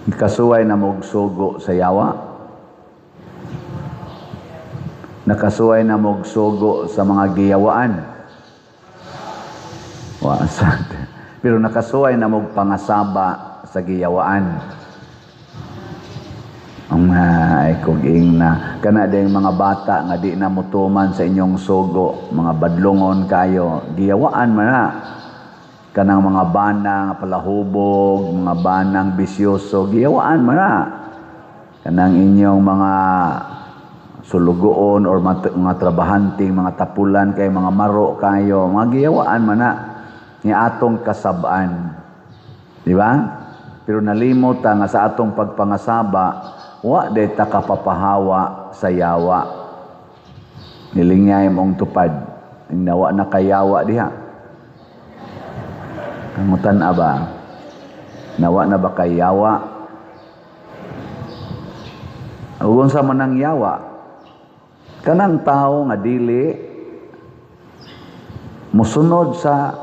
Kasuway na mo'g sugo sa yawa? Nakasuway na mo'g sugo sa mga giyawaan? Wa sad. Pero nakasuway na mo'g pangasaba sa giyawaan. Ang ay kog ing na kana ding mga bata nga di na motuman sa inyong sugo, mga badlongon kayo, giyawaan man na. Kanang mga bana nga palahubog, mga banang bisyoso, giyawaan man na. Kanang inyong mga sulugoon or mga trabahante, mga tapulan kay mga maro kayo, mga giyawaan man na ni atong kasabaan. Di ba? Pero nalimot ta nga sa atong pagpangasaba, wa day ta kapapahawa sa yawa. Nilingay mong tupad. Nawa na kayawa diha. Kangutan aba? Nawa na ba kayawa? Ug unsa man ang yawa? Kanang tao nga dili musunod sa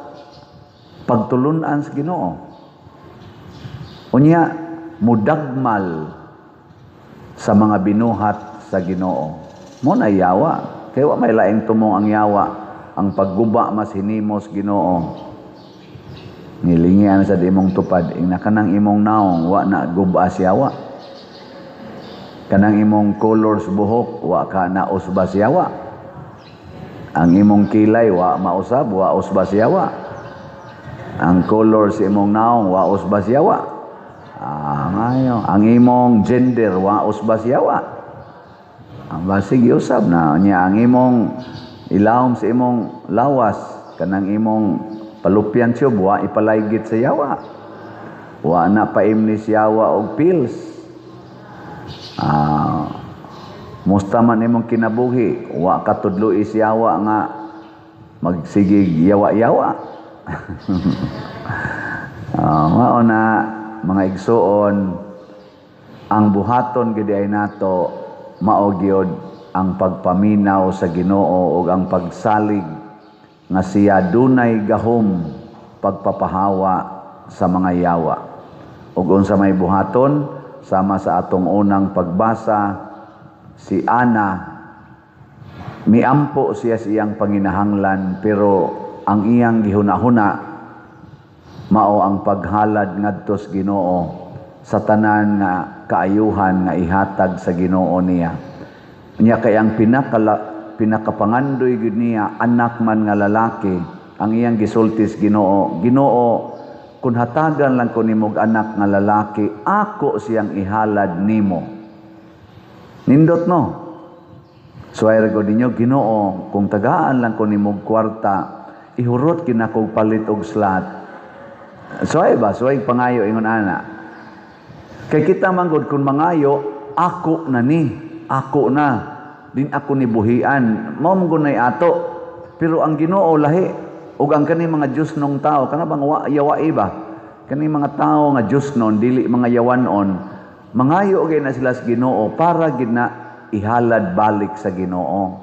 pagtulunan sa Ginoo. Unya mudagmal sa mga binuhat sa Ginoo. Mo na yawa. Kay wa may laing tumong ang yawa. Ang pagguba mas hinimos Ginoo. Nilingian sa imong tupad, ingna kanang imong naong wa na guba siyawa. Kanang imong colors buhok wa ka na usba siyawa. Ang imong kilay wa mausab, wa usba siyawa. Ang color sa imong naong wa usba siyawa. Ngayo, ang imong gender wa usba siyawa. Ang basig usab na niya ang imong ilawom sa imong lawas, kanang imong fallopian tube wa ipalaygit sa yawa. Wa na paimni siyawa og pills. Musta man imong kinabuhi, wa katudloi siyawa nga magsigig yawa-yawa. Mao na mga igsuon, ang buhaton gid ay nato mao gyud ang pagpaminaw sa Ginoo ug ang pagsalig nga siya dunay gahom pagpapahawa sa mga yawa. Ug unsa may buhaton, sama sa atong unang pagbasa, si Ana miampo siya sa iyang panginahanglan, pero ang iyang gihuna-huna mao ang paghalad ngadto sa Ginoo sa tanan nga kaayuhan nga ihatag sa Ginoo niya. Nya kay ang pinakapangandoy gyud niya anak man nga lalaki, ang iyang gisulti sa Ginoo, "Ginoo, kun hatagan lang ko nimog anak nga lalaki, ako siyang ihalad nimo." Nindot no? Suway ra gud ninyo, "Ginoo, kung tagaan lang ko nimog kwarta, ihurot kinakog palit og slot." Suway ba? Suway pangayo ingon ana. Kay kita man gud kun mangayo, ako na ni, ako na din ako ni buhian. Mao man gud nay ato. Pero ang Ginoo lahi. Ug ang kani mga Diyos nung tao, kana bang yawa ba? Kani mga tao nga Diyos nun, dili mga yawanon, mangayo gyud na sila sa Ginoo para gid na ihalad balik sa Ginoo.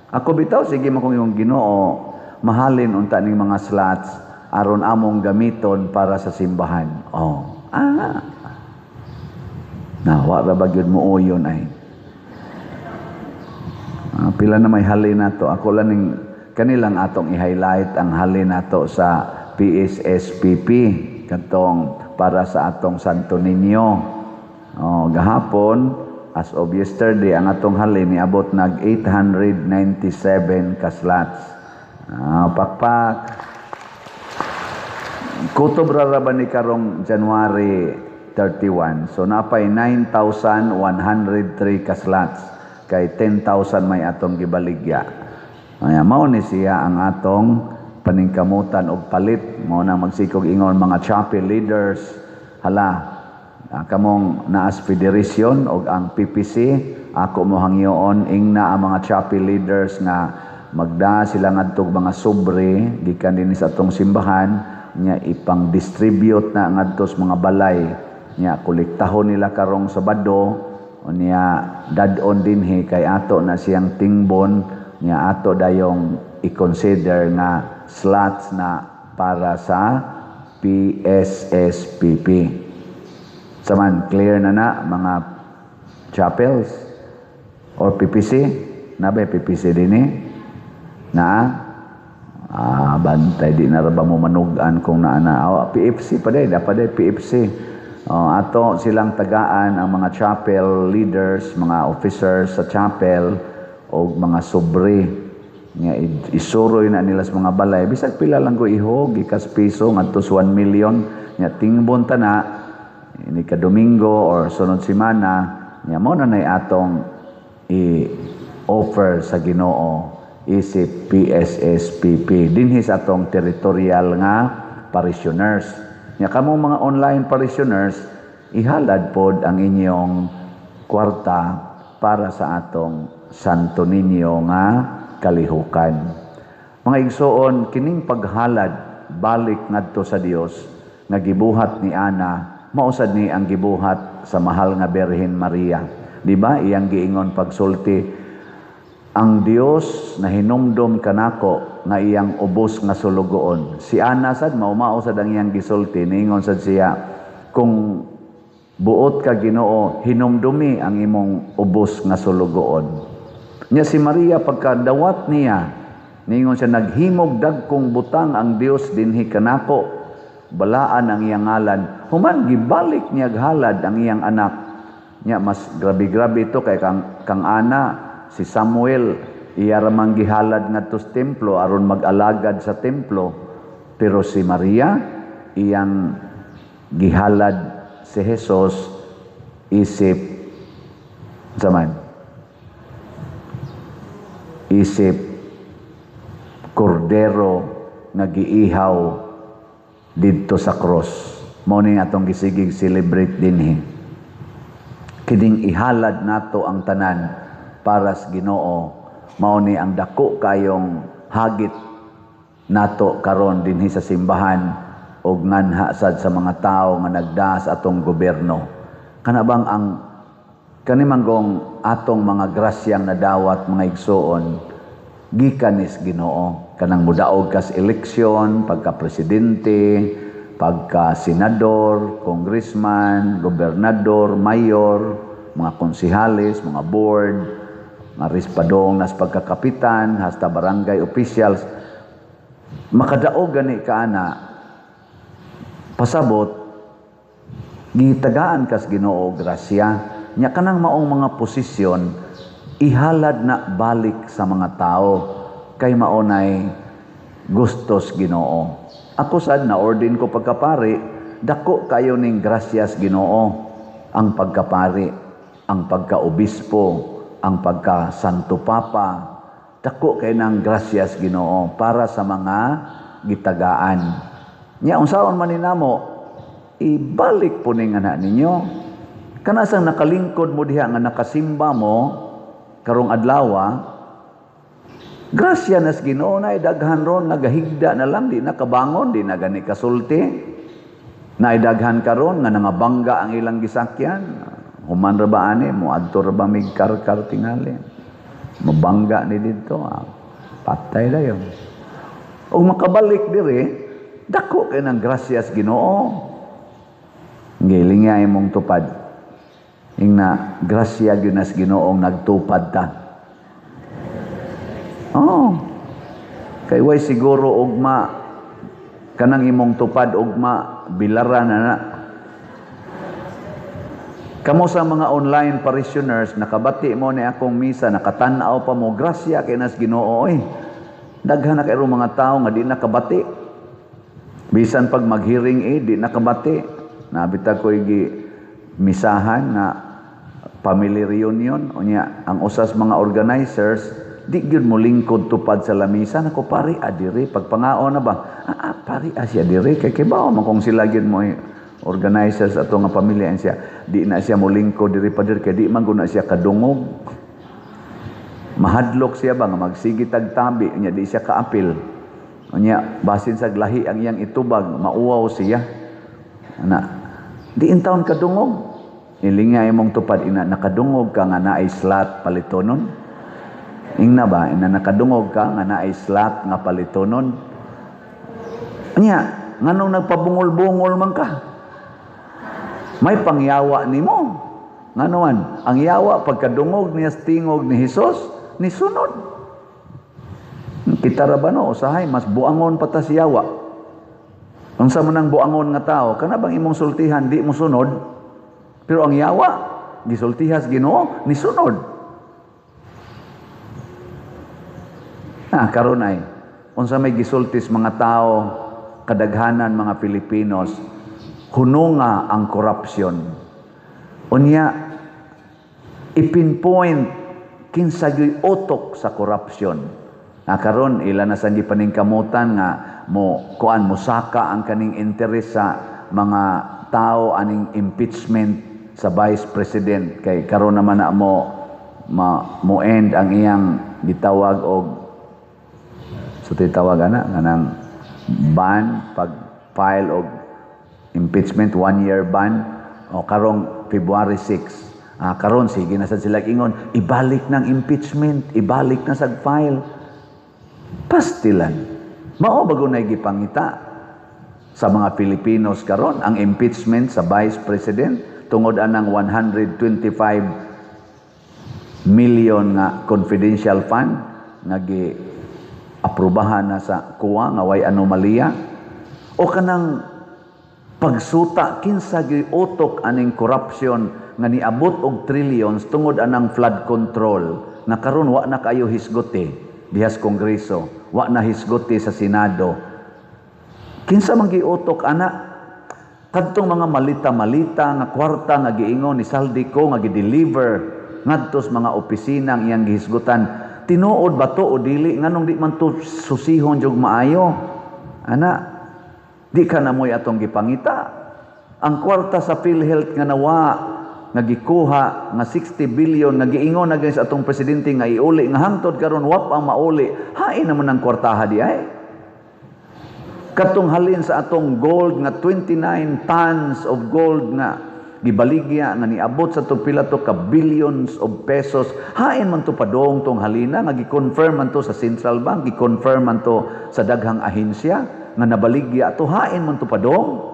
Ako bitaw sige man kung yung Ginoo mahalin unta ning mga slots aron among gamiton para sa simbahan. Oh. Na wa ra ba gyud mo uyon ay. Pila na may halin nato. Ako lang ning kanilang atong i-highlight ang halin nato sa PSSPP katong para sa atong Santo Niño. Oh, gahapon, as of yesterday, ang atong halin niabot nag 897 ka slots. Pakpak. Kutob ra ra ba ni karong January 31. So napay 9,103 ka slots kay 10,000 may atong gibaligya. Aya, mao ni siya ang atong paningkamutan og palit. Mao na magsikog ingon mga chapel leaders, hala, kamong naas federation og ang PPC, ako mo hangyoon ingna ang mga chapel leaders nga magda sila ngadtog mga sobre gikan dinhi sa atong simbahan nya ipang-distribute na ngadto sa mga balay nya kolektahon nila karong Sabado unya dad-on dinhi kay ato na siyang tingbon nya ato dayong i-consider nga slots na para sa PSSPP. Saman, clear na na mga chapels or PPC? Na ba PPC din eh? Na? Ah, bantay di na ra ba mo manugan kung naa na. Oh, PFC pa day, dapat day PFC. Oh, ato silang tagaan ang mga chapel leaders, mga officers sa chapel o mga sobre nga isuroy na nila sa mga balay, bisag pila lang ko ihog, gikas piso ngadto sa 1 million, nya tingbon ta na ini ka Domingo or sunod semana, nya mo na nay atong i-offer sa Ginoo isip PSSPP dinhi sa atong territorial nga parishioners. Nya kamo mga online parishioners, ihalad pod ang inyong kwarta para sa atong Santo Niño nga kalihukan. Mga igsoon, kining paghalad balik ngadto sa Dios nga gibuhat ni Ana, mausad ni ang gibuhat sa mahal nga Birhen Maria. Di ba? Iyang giingon pagsulti, ang Dios na hinumdom kanako nga iyang ubos nga sulugoon. Si Ana sad mao sad ang iyang gisulti, niingon sad siya, kung buot ka, Ginoo, hinumdumi ang imong ubos nga sulugoon. Nya si Maria, pagkadawat niya, niingon siya, naghimog dagkong butang ang Dios dinhi kanako. Balaan ang iyang ngalan. Human gibalik niya halad ang iyang anak. Nya mas grabe-grabe ito kay kang Ana, si Samuel, iya ra man gihalad ngadto sa templo aron mag-alagad sa templo. Pero si Maria, iyang gihalad si Jesus isip zaman isip kordero nga giihaw didto sa cross. Mao ni atong gisigig celebrate dinhi. Kining ihalad nato ang tanan para sa Ginoo, mao ni ang dako kayong hagit nato karon dinhi sa simbahan og nganha sad sa mga tawo nga nagdaas atong gobyerno. Kana bang ang kani manggong atong mga grasyang nadawat, mga igsoon, gikan nis Ginoo. Kanang mudaog kas eleksyon, pagka presidente, pagka senador, congressman, gobernador, mayor, mga konsihales, mga board, mga rispadong nas pagkakapitan, hasta barangay officials, makadaog gani ka ana, pasabot gitagaan kas Ginoo grasya. Nya kanang maong mga posisyon, ihalad na balik sa mga tao kay mao nay gustos Ginoo. Ako sad na ordin ko pagkapari, dako kayo ning grasyas Ginoo ang pagkapari, ang pagkaobispo, ang pagka Santo Papa. Dako kay nang grasyas Ginoo para sa mga gitagaan. Nya unsaon man ni namo, ibalik po ning anak ninyo. Kanasang nakalingkod mo diha nga nakasimba mo karong adlawa, grasya nas Ginoo. Na daghan ron nagahigda na lang, di nakabangon, di na gani kasulti. Na daghan karon nga nangabangga ang ilang gisakyan. Human ra ba ani mo adto ra ba mig karkar tingali. Mabangga ni didto, patay dayon. Og makabalik diri, dako kay nang grasyas Ginoo. Gilinga imong tupad. Ingna grasya gyud nas Ginoong nagtupad ta. Oh. Kay way siguro ugma kanang imong tupad ugma bilara na na. Kamo sa mga online parishioners, nakabati mo ni akong misa, nakatan-aw pa mo, grasya kay nas Ginoo oy. Daghan na kayo mga tao nga di nakabati. Bisan pag mag-hearing aid, di nakabati. Nabita ko igi misahan na family reunion. Unya, ang usas mga organizers, di gyud mo lingkod tupad sa lamisa. Nako, pari adiri, pagpangaon na ba? Pari asya diri, kay kibaw man kung sila gyud mo organizers ato nga pamilya siya. Di na siya mo lingkod diri pa diri, kay di man gud na siya kadungog. Mahadlok siya ba nga magsige tag tabi, unya di siya kaapil. Unya basin sa lahi ang iyang itubag, mauwaw siya. Ana, di intawon kadungog. Ilinga imong tupad ina nakadungog ka nga naay slot palitonon. Ingna ba ina nakadungog ka nga naay slot nga palitonon? Unya, nganong nagpabungol-bungol man ka? May pangyawa nimo. Ngano man, ang yawa pagkadungog niya sa tingog ni Hesus, nisunod. Kita ra ba, no, usahay mas buangon pa ta si yawa. Unsa man ang buangon nga tao, kana bang imong sultihan di mo sunod? Pero ang yawa, gisultihas Ginoo, nisunod. Ah, karon ay unsa may gisultis mga tao, kadaghanan mga Pilipinos, hununga ang corruption. Unya ipinpoint kinsa gyuy utok sa corruption. Na karon ila na sa gipaningkamutan nga mo kuan, mosaka ang kaning interes sa mga tao aning impeachment sa Vice President, kay karon naman na mo end ang iyang gitawag og so titawag ana kanang ban, pag file og impeachment, 1 year ban o karong February 6. Karon sige na sad sila ingon, ibalik ng impeachment, ibalik na sa file. Pastilan, mao ba na gipangita sa mga Pilipinos karon ang impeachment sa Vice President tungod anang 125 million nga confidential fund nga gi aprobahan na sa COA nga way anomalya, o kanang pagsuta kinsa gyuy utok aning corruption nga niabot og trillions tungod anang flood control nga karon wa na kayo hisguti diha sa Kongreso, wa na hisguti sa Senado? Kinsa man giutok ana? Kadtong mga malita-malita nga kwarta nga giingon ni Zaldy Co nga gi-deliver ngadto sa mga opisina ang iyang gihisgutan, tinuod ba to o dili? Nganong di man to susihon jug maayo ana? Di ka na mo'y atong gipangita ang kwarta sa PhilHealth nga nawa, nga gikuha nga 60 billion, nga giingon na sa atong presidente nga iuli, nga hangtod karon wa pa mauli. Hain naman ang kwartaha di ay? Katong halin sa atong gold nga 29 tons of gold nga gibaligya nga niabot sa pila to ka billions of pesos, hain man to padong tong halina nga gi-confirm man to sa Central Bank, gi-confirm man to sa daghang ahensya nga nabaligya to? Hain man to padong?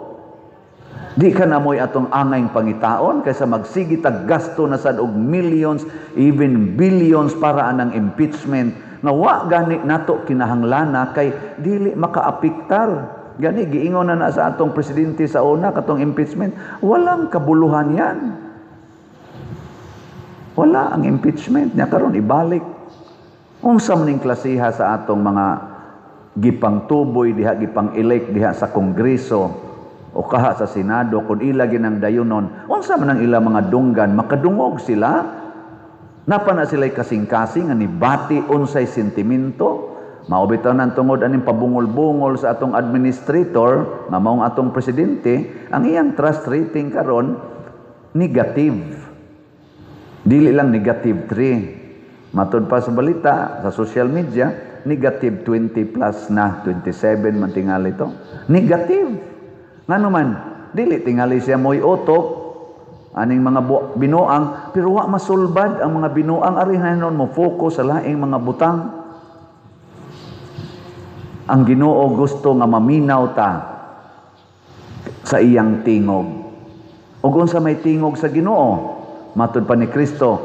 Di ka na mo'y atong angayng pangitaon kaysa magsigi tag gasto na sad og millions, even billions, para anang impeachment nga wa gani nato kinahanglana kay dili makaapektar. Gani giingon na na sa atong presidente sa una, katong impeachment, walang kabuluhan yan. Wala ang impeachment niya. Karon ibalik. Unsa man ning klasiha sa atong mga gipangtuboy diha, gipang-elect diha sa Kongreso o kaha sa Senado? Kung ila ginang dayunon, unsa man ang ila mga dunggan? Makadungog sila? Napa na sila'y kasing-kasing nga nibati unsay sentimento? Mao bitaw nang tungod aning pabungol-bungol sa atong administrator nga maong atong presidente, ang iyang trust rating karon negative. Dili lang negative 3. Matod pa sa balita sa social media, negative 20 plus na, 27 man tingali to. Negative. Ngano man, dili tingali siya mo'y utok aning mga binuang, pero wa masulbad ang mga binuang, ari hinuon mo focus sa laing mga butang. Ang Ginoo gusto nga maminaw ta sa iyang tingog. Ug unsa may tingog sa Ginoo? Matud pa ni Kristo,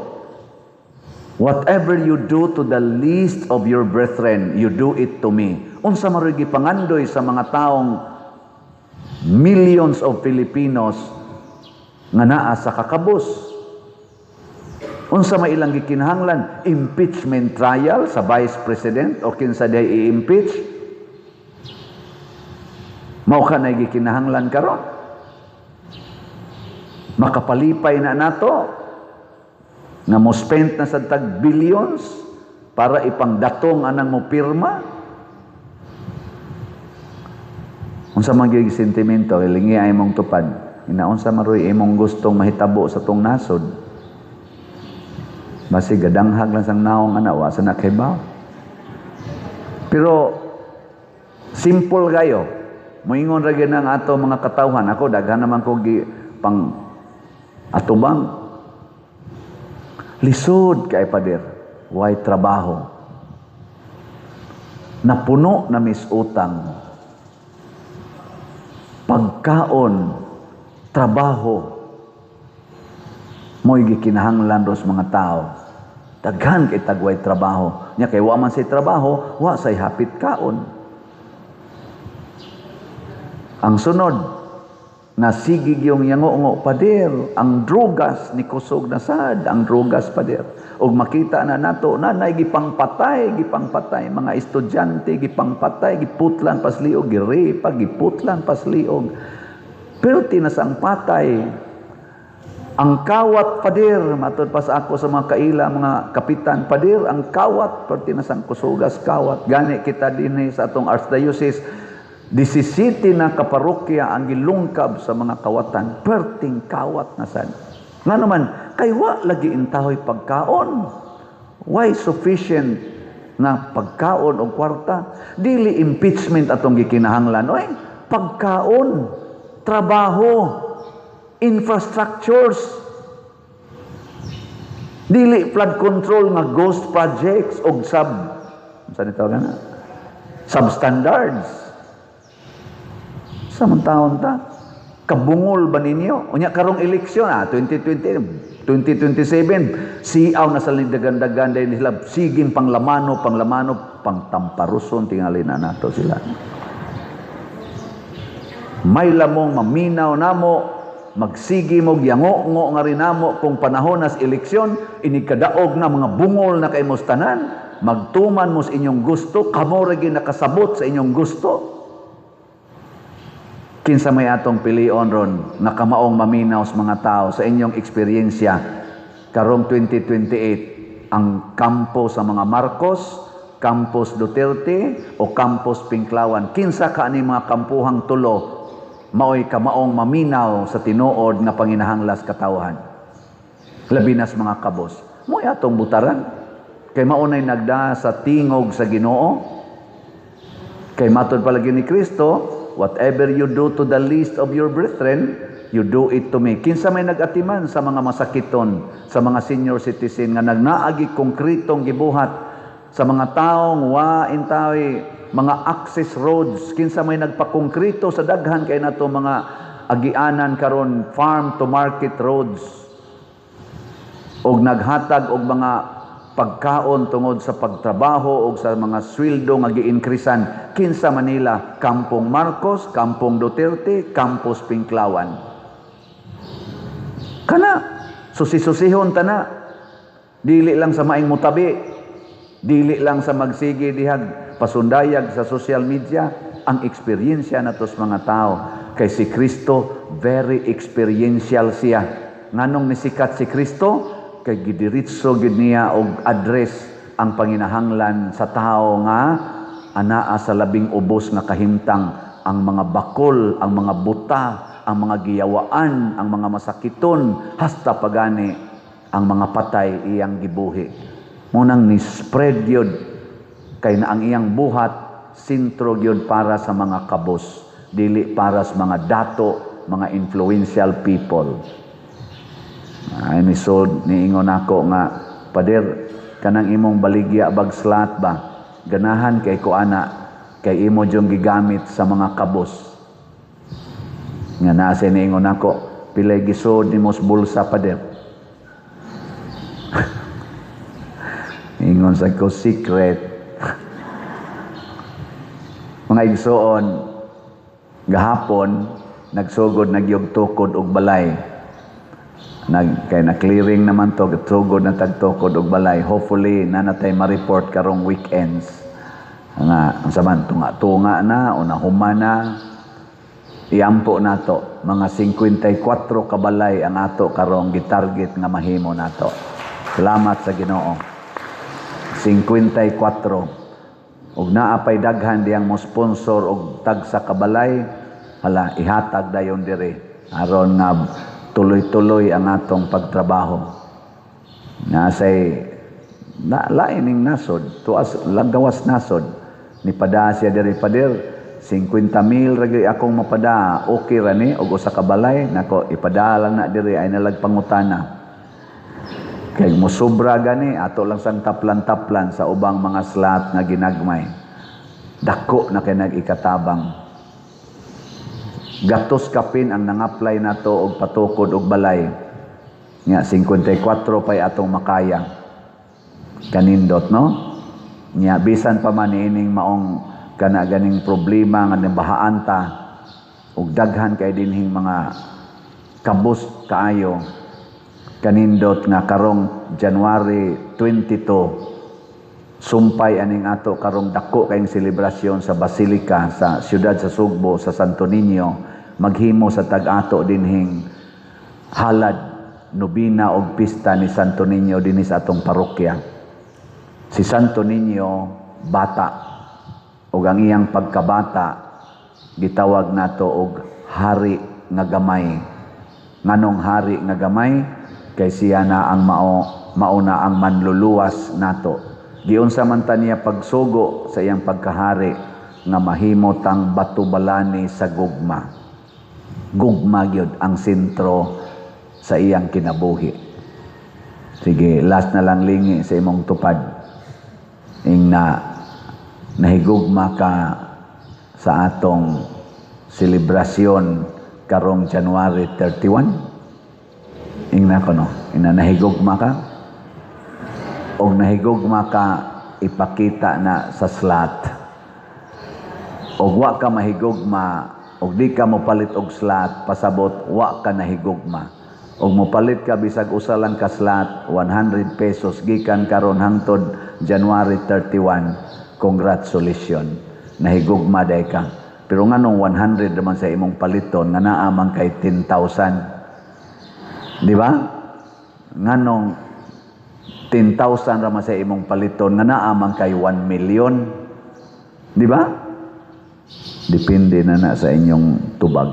"Whatever you do to the least of your brethren, you do it to me." Unsa man gipangandoy sa mga taong millions of Filipinos nga naa sa kakabos? Unsa may ilang gikinahanglan? Impeachment trial sa Vice President o kinsa diay i-impeach? Mao ka na gikinahanglan karon? Makapalipay na nato nga mo spend na sa tag billions para ipangdatong anang mo pirma? Unsa man gyud sentimento hilingi ay mong tupad? Inaunsa man roy imong gustong mahitabo sa tong nasod? Basi gadanghag lang sang naong ana, wa sa nakhibaw. Pero simple kayo. Moingon ra gyud ang ato mga katawhan. Ako daghan naman ko gi pang atubang. Lisod kay, pader. Way trabaho. Napuno na mis utang. Pagkaon, trabaho. Mo'y gikinahanglan ros mga tao. Daghan kay tagway trabaho. Nya kay wa man say trabaho, wa say hapit kaon. Ang sunod, nasigig yung yango-ngo, pader, ang drugas ni kusog na sad, ang drugas, pader. Og makita na nato, nanay gipangpatay, gipangpatay, mga estudyante, gipangpatay, giputlan pasliog, girepa, giputlan pasliog. Perti na sang patay. Ang kawat, pader, matod pa sa ako sa mga kaila, mga kapitan, pader, ang kawat, perti na sang kusugas kawat. Gani kita dinhi sa atong archdiocese, 17 na kaparokya ang gilungkab sa mga kawatan. Perting kawat na sad. Nga naman, kay wa lagi intahoy pagkaon. Why sufficient na pagkaon o kwarta? Dili impeachment atong gikinahanglan. Oy, pagkaon, trabaho, infrastructures. Dili flood control nga ghost projects og sub, sa nito na? Substandards. Sa man taon ta? Kabungol ba ninyo? Unya karong eleksyon, 2020, 2027, siaw na sa dagan-dagan dahil sila siging panglamano, panglamano, pangtamparuson, tingali na nato sila. May lamong maminaw namo, magsigi mo, yango-ngo nga rin namo kung panahon nas eleksyon, inikadaog na mga bungol na kay tanan, magtuman mo sa inyong gusto, kamo ra nakasabot sa inyong gusto. Kinsa may atong pilion ron, nakamaong maminaw sa mga tao sa inyong eksperyensya karong 2028, ang kampo sa mga Marcos, Campos Duterte o Campos Pinklawan? Kinsa ka ani mga kampuhang tulo maoy kamaong maminaw sa tinuod nga panginahanglas katawhan? Labi nas mga kabos. Mo'y atong butaran. Kay maunay nagda sa tingog sa Ginoo. Kay matod palagi ni Kristo, "Whatever you do to the least of your brethren, you do it to me." Kinsa may nagatiman sa mga masakiton, sa mga senior citizen nga nagnaagi konkretong gibuhat, sa mga taong wa intawi mga access roads, kinsa may nagpakongkrito sa daghan kay nato mga agianan karon, farm to market roads, og naghatag og mga pagkaon tungod sa pagtrabaho og sa mga sweldo nga gi-increasean? Kinsa Manila? Kampong Marcos, Kampong Duterte, Campos Pinklawan? Kana susi-susihon tana, dili lang sa maing mutabi, dili lang sa magsige dihag pasundayag sa social media, ang eksperyensya natos mga tao. Kay si Kristo, very experiential siya. Nganong nisikat si Kristo? Kay gidiretso gid niya og address ang panginahanglan sa tao nga anaa sa labing ubos nga kahimtang, ang mga bakol, ang mga buta, ang mga giyawaan, ang mga masakiton, hasta pagani ang mga patay iyang gibuhi. Munang ni spread yun kay na ang iyang buhat sentro gyud para sa mga kabos, dili para sa mga dato, mga influential people. Ay nisod niingon ako nga, "Pader, kanang imong baligya bag slot ba, ganahan kay ko ana kay imo jung gigamit sa mga kabos." Nga naa siya niingon ako, "Pilay gisod nimo sa bulsa, pader?" Ingon sa ko, "Secret." Mga igsoon, gahapon nagsugod nagyog tukod og balay. Nag kay na clearing naman to, sugod na tagtukod og balay. Hopefully na natay ma-report karong weekends. Nga ang saman tunga-tunga na o nahuma na. Iampo nato mga 54 kabalay ang ato karong gitarget nga mahimo nato. Salamat sa Ginoo. 54. Og naa pay daghan diyang mo sponsor og tag sa kabalay, hala, ihatag dayon diri aron nga tuloy-tuloy ang atong pagtrabaho. Nasay na lain ning nasod, tuas lagawas nasod. Ni pada siya diri, "Pader, 50 mil ra gyud akong mapada, okay ra ni og usa ka balay?" Nako, ipada lang na diri ay nalag pangutana. Kay mosobra gani ato lang sang taplan-taplan sa ubang mga slot nga ginagmay. Dako na kay nag-ikatabang. Gatos kapin ang nangaplay nato og patukod og balay. Nga 54 pay atong makaya. Kanindot, no? Nya bisan pa man ining maong kana ganing problema nga nabahaan ta ug daghan kay dinhing mga kabus kaayo, kanindot nga karong January 22 sumpay aning ato karong dako kayong selebrasyon sa Basilika sa siyudad sa Sugbo sa Santo Niño. Maghimo sa tag-ato dinhing halad, nobina og pista ni Santo Niño dinhi sa atong parokya. Si Santo Niño bata, ug ang iyang pagkabata gitawag nato og hari nga gamay. Nganong hari nga gamay? Kay siya na ang mauna ang manluluwas nato. Giunsa man ta niya pagsugo sa iyang pagkahari nga mahimo tang batubalani sa gugma. Gugma gyud ang sentro sa iyang kinabuhi. Sige, last na lang, lingi sa imong tupad. Ing na nahigugma ka sa atong selebrasyon karong January 31? Ingna ko, no? Ina nahigugma ka? Og nahigugma ka, ipakita na sa slot. Og wa ka mahigugma, og di ka mopalit og slot, pasabot wa ka nahigugma. Og mopalit ka bisag usa lang ka slot, 100 pesos gikan karon hangtod January 31, congratulations. Nahigugma day ka. Pero nganong 100 naman sa imong paliton nga naa man kay 10,000? Di ba? Nganong 10,000 raman sa imong paliton nga naa man kay 1 million? Di ba? Depende na na sa inyong tubag.